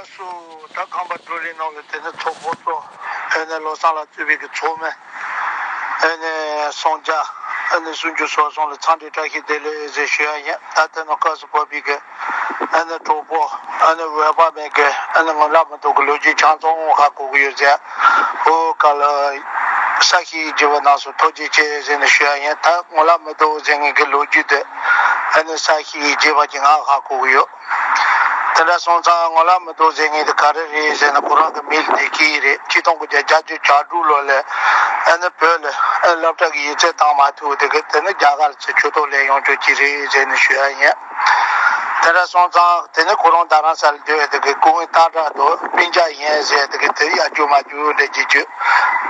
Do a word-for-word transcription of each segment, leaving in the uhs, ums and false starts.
སུ་ད་ཁམས་པ་བགྲོ་གླེང་ནང་ལ་དེ་ནི་ཚོགས་གཙོ་ཨ་ནི་བློ་བཟང་ལགས་གཙོས་པའི་གི་ཚོགས་མི་ཨ་ནི་སུམ་བརྒྱ་ཨ་ནི་སུམ་ཅུ་སོ་གསུམ་ལ་འཚམས་འདྲི་བཀྲ་ཤིས་བདེ་ལེགས་ཟེར་ཞུ་ཡ་ཡིན། ད་དེ་ནི་སྐབས་སུ་བབས་པའི་གི་ཨ་ནི་གྲོགས་པོ་ཨ་ནི་འོད་དཔག་མེད་གི་ཨ་ནི་སྔོན་ལ་མི་འདུག་གི་ལོ་རྒྱུས་ཆ་ཚང་ཧ་གོ་གི་ཡོད་ཟེར། འོ་ག་ལ་ས་ཞིག་བརྗེ་བ་ནང་སུ་ཐུགས་རྗེ་ཆེ་ཟེར་ནས་ཞུ་ཡ་ཡིན། ད་སྔོན་ལ་མི་འདུག་ཟེར་མཁན་གི་ལོ་རྒྱུས་དེ་ཨ་ནི་ས་ཞིག་བརྗེ་བ་གི་ང་ཧ་གོ་གི་ཡོད། དེ་འདྲ་སོང་ཙང་སྔོན་ལ་མི་འདུག་ཟེར་མཁན་དེ་ག་རེ་རེད་ཟེར་ན་ཁོ་རང་གི་མིང་འདི་གི་རེད། ཆིག་སྟོང་དགུ་བརྒྱ་བརྒྱད་ཅུ་གྱ་དྲུག་ལོ་ལ་ཨ་ནི་བོད་ལ་ཨ་སློབ་གྲྭ་གི་ཡིག་ཚད་བཏང་མ་ཐུབ་དེ་གི་དེ་ནི་རྒྱ་གར་ལ་ཆོས་ཐོག་ལས་ཡོང་རྒྱུ་ཅིག་རེད་ཟེར་ནས་ཞུ་ཡ་ཡིན། དེ་འདྲ་སོང་ཙང་དེ་ནི་ཁོ་རང་རྡ་རམ་ས་ལ་སྡོད་དེ་གི་སྐུ་ངོ་སྟག་བྲག་དང་སྤུན་ཀྱག་ཡིན་ཟེར་དེ་གི་དེ་ཡར་རྒྱུག་མར་རྒྱུག་འདྲ་བྱེད་རྒྱུ།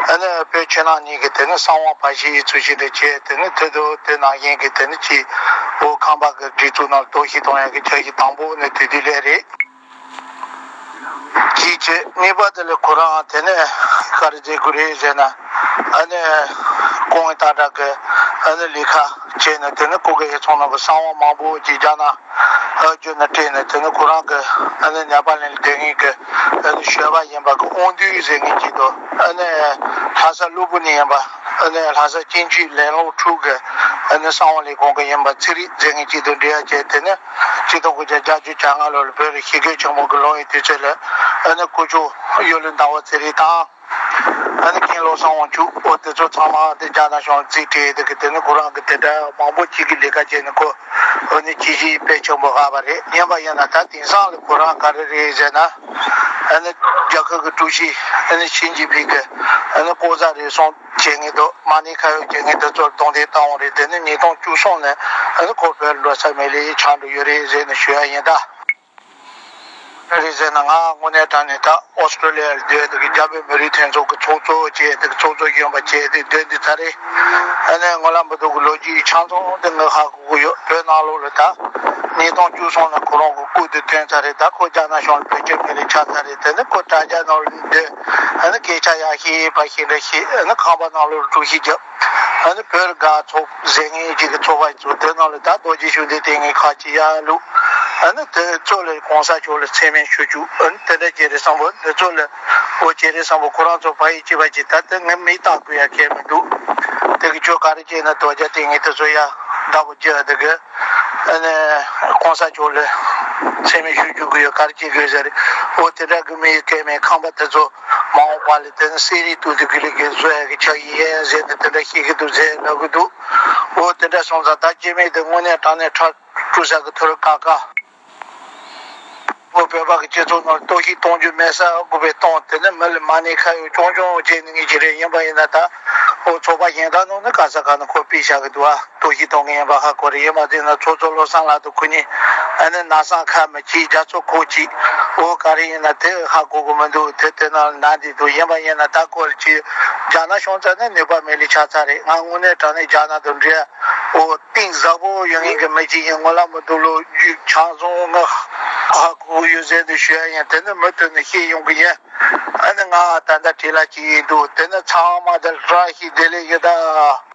ཨ་ནི་བོད་ཕྱི་ནང་གཉིས་ཀྱི་དེ་ནི་གསང་བ་པ་ཞིག་ཚུལ་ཞིག་འདྲ་བྱས། དེ་ནི་དེ་དང་དེ་ནང་བཞིན་གྱི་དེ་ནི་ཅིག་བོད་ཁམས་པ་གི་སྒྲིག་འཛུགས་ནང་གཏོར་བཤིག་གཏོང་ཡག་གི་འཆར་གཞི་དང་པོ་ནི་དེ་དུས་ལས་རེད། གཅིག་བྱས། གཉིས་པ་དེ་ལ་ཁོ་རང་དེ་ནས་ག་རེ་མཛད་དགོས་རེད་ཟེར་ན། ཨ་ནི་སྐུ་ངོ་སྟག་བྲག་གི་ཨ་ནི་ལས་ཀ་བྱས་ནས་དེ་ནི་སྐུ་སྒེར་ཡིག་ཚང་ནང་གི་གསང་བ་མང་པོ་ཅིག་རྒྱ་ནག་ཨ་བརྒྱུད་ནས་སྤྲད་ནས། དེ་ནི་ཁོ་རང་གི་ཨ་ནི་ནེ་པ་ལ་སྡོད་མཁན་གི་ཨ་ནི་ཞོལ་པ་ཡིན་པ་གི་དབང་འདུས་ཟེར་མཁན་ཅིག་དང་། ཨ་ནི་ལྷ་ས་ཀླུ་སྦུག་ནས་ཡིན་པ་ཨ་ནི་ལྷ་ས་གཅན་གཅུང་ལན་ལུང་ཁྲུའུ་གི་ཨ་ནི་གསང་བ་ལས་ཁུངས་གི་ཡིན་པ་ཚེ་རིང་ཟེར་མཁན་ཅིག་དང་འབྲེལ་བ་བྱས། དེ་ནི་ཆིག་སྟོང་དགུ་བརྒྱ་བརྒྱད་ཅུ་གྱ་ལྔ་ལོ་ལ་བོད་ལ་ཞི་རྒོལ་ཆེན་མོ་གི་ལངས་པའི་དུས་ཚོད་ལ་ཨ་ནི་སྐུ་ཞབས་གཡུ་ལོ་ཟླ་བ་ཚེ་རིང་དང་། ཨ་ནི་མཁན་སློབ་བསམ་དབང་ཕྱུག་འོ་དེ་ཚོ་ཚང་མ་དེ་རྒྱ་ནག་གཞུང་རྩིས་སྤྲད་དེ་གི་དེ་ནི་ཁོ་རང་གི་དེ་འདྲ་མང་པོ་ཅིག་གི་ལས་ཀ་བྱས་ནས་ཁོ་འོ་ནི་ཅི་ཞིག་དཔེ་ཆེན་པོ་ཧ་པ་རེད། ཡིན་པ་ཡིན་ན་ད་དེང་སང་ལ་ཁོ་རང་ག་རེ་རེད་ཟེར་ན། ཨ་ནི་རྒྱ་གར་གི་ཀྲུའུ་ཞི་ཨ་ནི་ཞི་ཅིན་ཕིང་གི་ཨ་ནི་ལྐོག་ཟ་རུལ་སུངས་བྱེད་མཁན་དང་མ་ཎི་ཁ་གཡོག་བྱེད་མཁན་དེ་ཚོར་རྡུང་རྡེག་བཏང་བ་རེད། དེ་ནི་ཉིས་སྟོང་བཅུ་གསུམ་ནས་ཨ་ནི་ཁོ་བོད་འགྲོ་ས་མེད་ལེ་ཆགས་འགྲོ་ཡོད་རེད་ཟེར་ནས་ཞུ་ཡ་ཡིན་ད། རེད་ཟེར་ན་ང་དངོས་གནས་དྲང་གནས་ད་ཨོ་སི་ཀྲོ་ལི་ཡར་སྡོད་དེ་གི་རྒྱ་བོད་མི་རིགས་མཐུན་ཚོགས་ཀྱི་ཚོགས་གཙོ་བྱས་དེ་གི་ཚོགས་གཙོ་གཞོན་པ་བྱས་དེ་སྡོད་འདི་ཚར་རེད། ཨ་ནི་སྔོན་ལ་མི་འདུག་གི་ལོ་རྒྱུས་ཆ་ཚང་དེ་ངས་ཧ་གོ་གི་ཡོད། བོད་ནང་ལོགས་ལ་ད་ཉིས་སྟོང་བཅུ་གསུམ་ལ་ཁོ་རང་གི་སྐུ་དེ་ཐོན་ཚར་རེད། ད་ཁོ་རྒྱ་ནག་གཞུང་ལ་བོད་སྐྱོད་མི་རིགས་ཆགས་ཚར་རེད། དེ་ནི་ཁོ་དྲ་རྒྱ་ནང་ལ་སྡོད་ཨ་ནི་སྐད་ཆ་ཡག་ཤོས་པ་ཞིག་འདྲ་ཞིག་ཨ་ནི་ཁམས་པ་ནང་ལོགས་ལ་དཀྲུག་ཤིང་རྒྱབ། ཨ་ནི་བོད་དགའ་ཚོགས་ཟེར་མཁན་ཅིག་གི་ཚོགས་པ་ཚོ་དེ་ནང་ལ་ད་རྡོ་རྗེ་ཤུགས་ལྡན་དེ་ངས་ཁ་ཅིག་ཡར་བླུགས། ཨ་ནི་དེ་ཚོ་ལ་གོང་ས་མཆོག་ལ་མཚན་སྨད་ཞུ་རྒྱུ། ཨ་ནི་དེ་འདྲ་བྱས་རེད་བསམ་པ་འདི་ཚོ་ལ་འོ་བྱས་རེད་བསམ་པ་ཁོ་རང་ཚོ་ཕ་ཡུལ་གཅིག་པ་ཅིག་ད་དེ་ངས་མིག་བལྟ་དགོས་ཡ་གལ་མི་འདུག་དེ་གི་ཁྱོད་ག་རེ་བྱས་ན་རྡོ་རྗེ་དེ་ངས་དེ་ཚོ་ཡར་བདག་པོ་རྒྱག་དེ་གི་ཨ་ནི་གོང་ས་མཆོག་ལ་མཚན་སྨད་ཞུ་རྒྱུ་གི་ཡོད། ག་རེ་བྱེད་དགོས་ཟེར། འོ་དེ་འདྲ་གི་མི་ཡུལ་སྐལ་མེད་ཁམས་པ་དེ་ཚོ་མ་འོངས་པ་ལ་དེ་ནི་གསེར་རིའི་སྟོད་དུ་གི་ལི་གི་བཟོ་ཡ་གི་ཆ་ཡི་ཡས་ཟེར་ནས་དེ་འདྲ་ཤེས་ཀྱི་འདུག་ཟེར་ལབ་ཀྱི་འདུག་འོ་དེ་འདྲ་སོང་ཙང་ད་སྐྱེ་དམན་དེ་དངོས་གནས་དྲང་གནས་ཁྲག་དཀྲུག་ས་གི་ཐོར་ཀ་ཀ་འོ་བོད་པ་གི་སྤྱི་ཚོགས་ནང་གཏོར་བཤིག་གཏོང་རྒྱུ་མེད་ས་དགོས་པའི་གཏོང་། དེ་ནི་མི་ལ་མ་ཎི་ཁ་གཡོག་ཆུང་ཆུང་བྱས་ནས་ངེས་ཀྱི་རེད། ཡིན་པ་ཡིན་ན་ད་འོ་ཚོགས་པ་གཞན་དག་ནང་ནི་ག་ས་ག་ནས་ཁོ་ཕུད་བཞག་གི་འདུག་ཨ། གཏོར་བཤིག་གཏོང་མཁན་ཡིན་པ་ཧ་གོ་རེད། ཡིན་པ་དེ་ན་ཚོགས་གཙོ་བློ་བཟང་ལགས་དང་ཁོ་གཉིས་ཨ་ནི་ན་སང་ཁ་མི་གཅིག་རྒྱ་མཚོ་ཁོག་གཅིག་འོ་ག་རེ་ཡིན་ན་དེ་ཧ་གོ་གི་མི་འདུག་དེ་དེ་ན་ན་འདི་འདུག་ཡིན་པ་ཡིན་ན་ད་ཁོ་ལ་ཅིག་རྒྱ་ནག་གཞུང་ཚོ་ནི་ནུས་པ་མེད་ལས་ཆགས་ཚར་རེད། ང་དངོས་གནས་དྲང་གནས་རྒྱ་ནག་དང་འབྲེལ་འོ་གཏིང་ཟབ་པོ་ཡོད་མཁན་གྱི་མི་གཅིག་ཡིན། སྔོན་ལ་མི་འདུག་ལོ་རྒྱུས་ཆ་ཚང་ང་ཧ་གོ་གི་ཡོད་ཟེར་འདི་ཞུ་ཡ་ཡིན། དེ་ནི་མུ་མཐུད་ནས་ཤེས་ཡོང་གི་ཡིན། ཨ་ནི་ང་ད་ལྟ་བྲེལ་ལ་ཅིག་ཡིན་འདུག་དེ་ནི་ཚང་མ་དེ་བཀྲ་ཤིས་བདེ་ལེགས་ཡོད་ད།